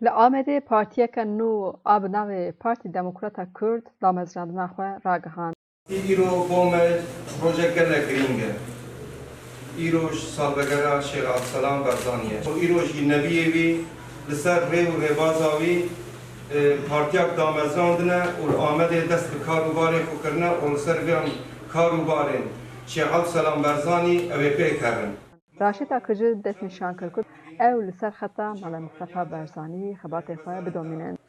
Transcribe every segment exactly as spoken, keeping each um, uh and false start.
Li Amedê partiyeke nû a bi navê Partî Demokrata Kurd damezrandina xwe ragihand. Îro bo me rojek gelek girîng e. Îroj salvegera Şêx Abdulselam Barzanî ye. Û îroj jî nebiyê wî li ser rê û rêbaza wî e, partiyak damezrandine û li Amedê dest bi kar û barê xwe kirine û li ser vê kar û barên Şêx Abdulselam Barzanî ew ê pêk herin. Raşîd Akıcı destnîşan kir ku ew li ser xeta Mela Mistefa Barzanî xebatê xwe bidomînin.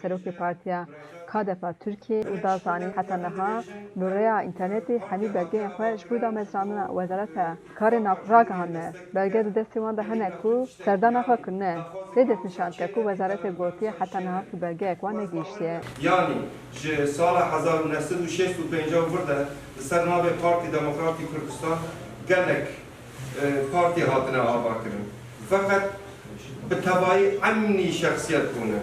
Serokê Partiya KADEP'a Tirkiyê û da zanîn heta niha bi rêya înternetê hemî belgeyên xwe ji bo damezrandina Wezareta Karê Navxwe ragihandine. Belge di destê wan de hene ku serdana xwe kirine. Lê destnîşan dike ku Wezaretê gotiye heta niha tu belgeyek wan negihîştiye. Yanî ji sala hezar û neh sed û şêst û pênc û vir de li ser navê Partî Demokratî Kurdistan gelek e, partî hatine avakirin. Feqet bi tevayî emnî şexsiyet bûne.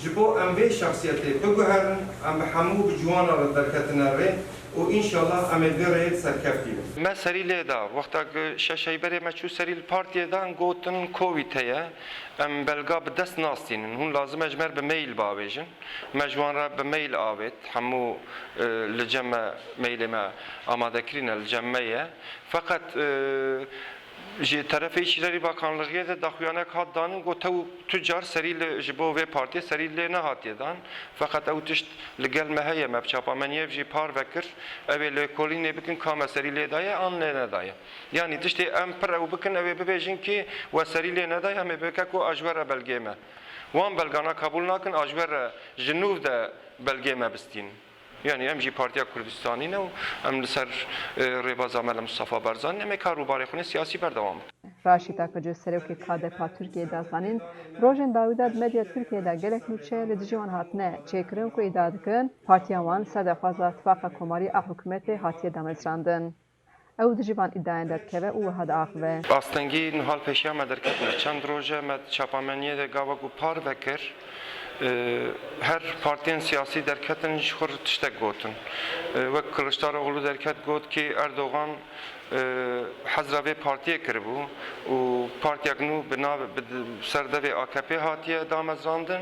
Ji bo em vê şexsiyetê biguherin, em bi hemû bi ciwana re derketine rê û înşallah em ê vê rêyê serkeftî bin. Me serî lê da, wexta ku şeş heyberê me çû serî li partiyê da, gotin Covid heye, em belga bi dest nastînin, hûn lazim e ji me re bi mail biavêjin. Me ji wan re bi mail avêt, hemû e, li cem me mailê me amade kirîne, li cem me ye. Feqet e, ji terefê Îçişlerî Bakanlığiyê de daxuyanek hat danin, got ew tu car serî li, ji bo vê partiyê serî lê nehatiye dan. Feqet ew tişt li gel me heye, me bi çapameniyê jî parve kir. Ew ê lêkolînê bikin ka me serî lê daye an lê nedaye. Yanî tiştê em pir ew bikin, ew ê bibêjin kî we serî lê nedaye, em ê bike ku a ji we re belgê me. Wan belgana qebûl nakin, a ji we re ji nû de belgê me bistînin. Yanî em jî Partiya Kurdistanî ne û em li ser e, rêbaza Mela Mistefa Barzanî ne, em ê kar û barê xwe ne siyasî berdewam bikin. Raşîd Akıcı, serokê KADEP'a Tirkiyeyê da zanîn, rojên dawî de di medya Tirkiyeyê de gelek nûçe li dijî wan hatine çêkirin ku îdia dikin, partiya wan li ser daxwaza Tifaqa Komarî a hikûmetê hatiye damezrandin. Ew dijî van îdiayan derdikeve û wiha diaxive. Astengî niha li pêşiya me derketine. Çend roj e me di çapameniyê de gava ku parve kir, e, her partiyên siyasî derketin ji xwe re tiştek gotin. E, wek Kiliçdaroglu derket got kî Erdogan e, hezra vê partiyê kiribû û partiyek nû bi nav-, bi di-, ser devê A K P hatiye damezrandin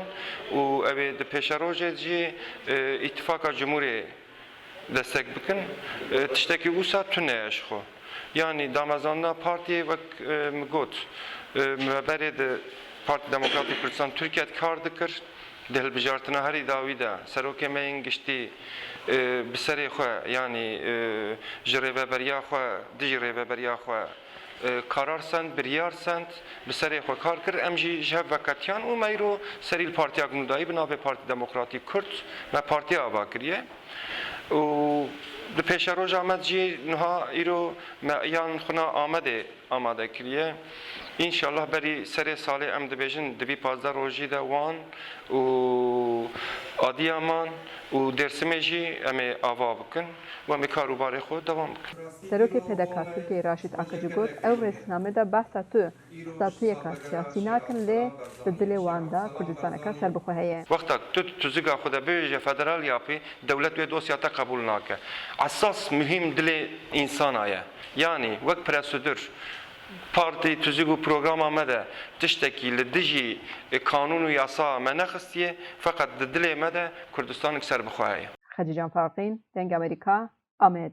û ew ê di pêşerojê jî e, Îtîfaka Cumhurê destek bikin, e, tiştekî wisa tune ye ji xwe. Yanî damezrandina partiyê wek e, min got, e, me berê di Partî Demokratîk Kurdistan Tirkiye de kar dikir, di hilbijartina herî dawî de serokê me yên giştî e, bi serê xwe, yanî e, ji rêveberiya xwe, dijî rêveberiya xwe e, karar send, biryar send, bi serê xwe kar kir. Em jî ji hev veketiyan û me îro serî li partiyak nû dayî bi navê Partî Demokratîk Kurd me partiya ava kiriye. Û di pêşeroja me jî niha îro me yan xwina Amedê amade kiriye. Înşallah berî serê salê em dibêjin di vî pazdeh rojî de Wan û Adiyaman û Dêrsimê jî em ê ava bikin û em ê kar û barê xwe dewam bikin. Serokê P D K Tirkiyeyê Raşîd Akıcı got, ew rêsname de behsa tu statuyeka siyasî nakin lê di dilê wan de Kurdistaneke serbixwe heye. Wexta tu di tuzika xwe de bibêje federal yapî, dewlet wê dosya te qebûl nake. Esas muhîm dilê însana ye. Yanî wek prosedûr, partî, tuzik û programa me de tiştekî li dijî kanûn û yasa me nexistiye, feqet di dilê me de Kurdistanek serbixwe heye. Xecîcan Farqîn, Dengê Amerîka, Amed.